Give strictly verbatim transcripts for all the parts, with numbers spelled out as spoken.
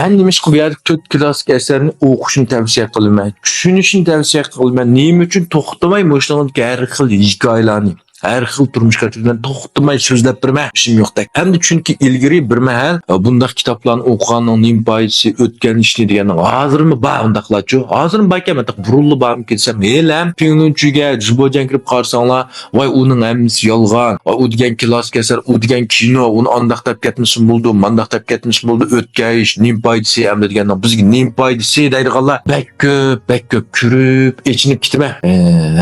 مەن نېمىشقا بۇ يەردە تۆت كلاسسىك ئەسەرنى ئوقۇشنى تەۋسىيە قىلىمەن، چۈشىنىشنى تەۋسىيە قىلىمەن؟ نېمە ئۈچۈن توختىماي مۇشۇنىڭدىكى ھەر خىل ھېكايىلەرنى، ھەر خىل تۇرمۇش كەچۈرۈشلەرنى توختىماي سۆزلەپ بېرىمەن، ئىشىم يوقتەك. ھەمدە چۈنكى ئىلگىرى بىر مەھەل، ئە، بۇنداق كىتابلارنى ئوقۇغاننىڭ نېمە پايدىسى، ئۆتكەن ئىشنى دېگەننىڭ ھازىرمۇ بار ئۇنداقلارچۇ؟ ھازىرمۇ باركەن، مەن بۇرۇنلا بارمۇ كەتسەم، ھېلىھەم پىڭلۇنچۈگە، جىبوجيەنگە كىرىپ قارىساڭلار، ۋاي، ئۇنىڭ ھەممىسى يالغان. ۋاي، ئۇ دېگەن كلاسسىك ئەسەر، ئۇ دېگەن كىنو، ئۇنى ئانداق دەپ كەتمىسە بولىدۇ، مانداق دەپ كەتمىسە بولىدۇ، ئۆتكەن ئىش، نېمە پايدىسى ئەمدى دېگەننىڭ، بىزگە نېمە پايدىسى دەيدىغانلار بەك كۆپ، بەك كۆپ. كۆرۈپ ئېچىنىپ كېتىمەن.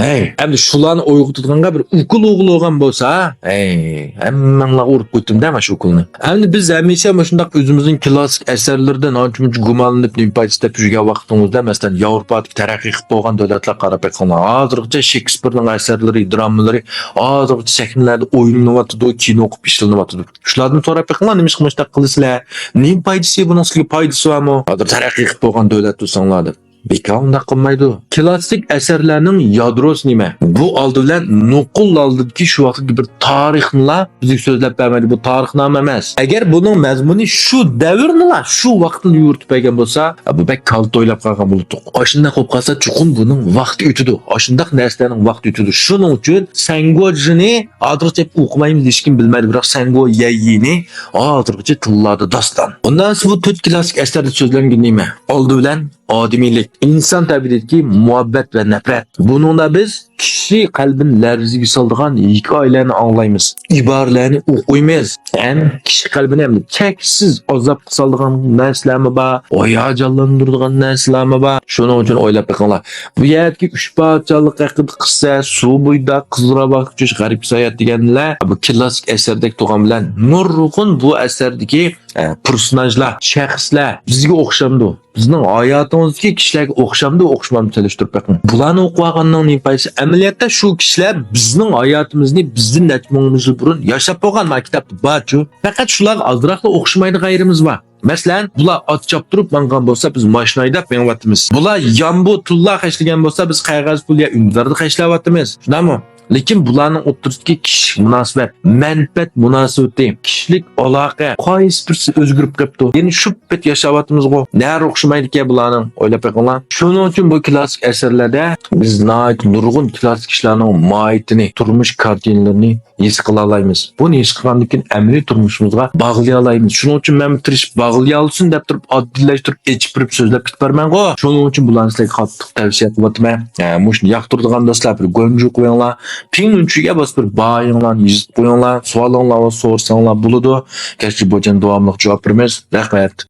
ھەي، ئەمدى شۇلارنى ئويغىتىدىغانغا بىر ئوكۇل ئوغلى بولغان بولسا، ھەي، ھەممەڭلارغا ئۇرۇپ قويدۇم-دە مانا شۇ ئوكۇلنى. ئەمدى بىز ھەمىشە مۇشۇنداق ئۆزىمىزنىڭ كلاسسىك ئەسەرلىرىدىن ئانچە-مۇنچە گۇمانلىنىپ، نېمە پايدىسى دەپ يۈرگەن ۋاقتىمىزدا، مەسىلەن، ياۋروپادىكى تەرەققىي قىلىپ بولغان دۆلەتلەرگە قاراپ بېقىڭلار. ھازىرغىچە شېكسپىرنىڭ ئەسەرلىرى، درامىلىرى ھازىرغىچە سەھنىلەردە ئوينىلىۋاتىدۇ، كىنو قىلىپ ئىشلىنىۋاتىدۇ. شۇلاردىن سوراپ بېقىڭلار، نېمىشقا مۇشۇنداق قىلىسىلەر؟ نېمە پايدىسى بۇنىڭ، سىزگە پايدىسى بارمۇ؟ ھازىر تەرەققىي قىلىپ بولغان دۆلەت تۇرساڭلار دەپ. بىكار ئۇنداق قىلمايدۇ. كلاسسىك ئەسەرلەرنىڭ يادروسى نېمە؟ بۇ ئالدى بىلەن نوقۇل ئالدىدىكى شۇ ۋاقىتتىكى بىر تارىخنىلا بىزگە سۆزلەپ بەرمەيدۇ. بۇ تارىخنامە ئەمەس. ئەگەر بۇنىڭ مەزمۇنى شۇ دەۋرنىلا، شۇ ۋاقىتنى يورۇتۇپ بەرگەن بولسا، بۇ بەك كالتا ئويلاپ قالغان بولاتتۇق. ئاشۇنداق بولۇپ قالسا، چوقۇم بۇنىڭ ۋاقتى ئۆتىدۇ. ئاشۇنداق نەرسىلەرنىڭ ۋاقتى ئۆتىدۇ. شۇنىڭ ئۈچۈن سەنگوجىنى ھازىرغىچە ئوقۇمايمىز، ھېچكىم بىلمەيدۇ، بىراق سەنگو يەييىنى ھازىرغىچە تىللاردا داستان. ئۇنداق بولسا بۇ تۆت كلاسسىك ئەسەردە سۆزلەنگىنى نېمە؟ ئالدى بىلەن ئادىمىيلىك، ئىنسان تەبىئىتىدىكى مۇھەببەت ۋە نەپرەت. بۇنىڭدا بىز كىشى قەلبىنى لەرزىگە سالىدىغان ھېكايىلەرنى ئاڭلايمىز، ئىبارىلەرنى ئوقۇيمىز. ھەم كىشى قەلبىنى ھەم چەكسىز ئازابقا سالىدىغان نەرسىلەرمۇ بار، ھاياجانلاندۇرىدىغان نەرسىلەرمۇ بار. شۇنىڭ ئۈچۈن ئويلاپ بېقىڭلار. بۇ يەردىكى ئۈچ پادىشاھلىق ھەققىدە قىسسە، سۇ بويىدا قىزىل راۋاققا چۈشۈش، غەربكە ساياھەت دېگەنلەر بۇ كلاسسىك ئەسەردەك تۇرغان بىلەن نۇرغۇن بۇ ئەسەردىكى، ئە، پېرسوناژلار، شەخسلەر بىزگە ئوخشامدۇ؟ بىزنىڭ ھاياتىمىزدىكى كىشىلەرگە ئوخشامدۇ، ئوخشىمامدۇ، سېلىشتۇرۇپ بېقىڭ. بۇلارنى ئوقۇۋالغاننىڭ نېمە پايدىسى؟ ئەمەلىيەتتە شۇ كىشىلەر بىزنىڭ ھاياتىمىزنى بىزدىن نەچچە مىڭ يىل بۇرۇن ياشاپ بولغان، مانا كىتابتا بارچۇ. پەقەت شۇلارغا ئازراقلا ئوخشىمايدىغان يېرىمىز بار. مەسىلەن، بۇلار ئات چاپتۇرۇپ ماڭغان بولسا، بىز ماشىنا ھەيدەپ مېڭىۋاتىمىز. بۇلار يامبۇ تىللا خەجلىگەن بولسا، بىز قەغەز پۇل يا ئۈندىداردا خەجلەۋاتىمىز. شۇنداقمۇ؟ لېكىن بۇلارنىڭ ئوتتۇرىسىدىكى كىشىلىك مۇناسىۋەت، مەنپەئەت مۇناسىۋىتى، كىشىلىك ئالاقە قايسى بىرسى ئۆزگىرىپ قېپتۇ؟ يەنە شۇ پېتى ياشاۋاتىمىزغۇ. نەرى ئوخشىمايدىكەن بۇلارنىڭ؟ ئويلاپ بېقىڭلار. شۇنىڭ ئۈچۈن بۇ كلاسسىك ئەسەرلەردە بىز ناھايىتى نۇرغۇن كلاسسىك ئىشلارنىڭ ماھىيىتىنى، تۇرمۇش كارتىنىلىرىنى ھېس قىلالايمىز. بۇنى ھېس قىلغاندىن كېيىن ئەمەلىي تۇرمۇشىمىزغا باغلىيالايمىز. شۇنىڭ ئۈچۈن مەن تىرىشىپ باغلىيالسۇن دەپ تۇرۇپ، ئاددىيلاشتۇرۇپ، ئېچىپ بېرىپ سۆزلەپ كېتىپ بارىمەنغۇ. شۇنىڭ ئۈچۈن بۇلارنى سىلەرگە قاتتىق تەۋسىيە قىلىۋاتىمەن. ھە، مۇشۇنى ياقتۇرىدىغان دوستلار بىر گونجۇ قويۇڭلار. پىڭلۇنچۈگە باسىپ بىر بايىڭلارنى يېزىپ قويۇڭلار. سوئالىڭلار بولسا سورىساڭلار بولىدۇ. كەچلىك بويىچە داۋاملىق جاۋاب بېرىمىز. رەھمەت.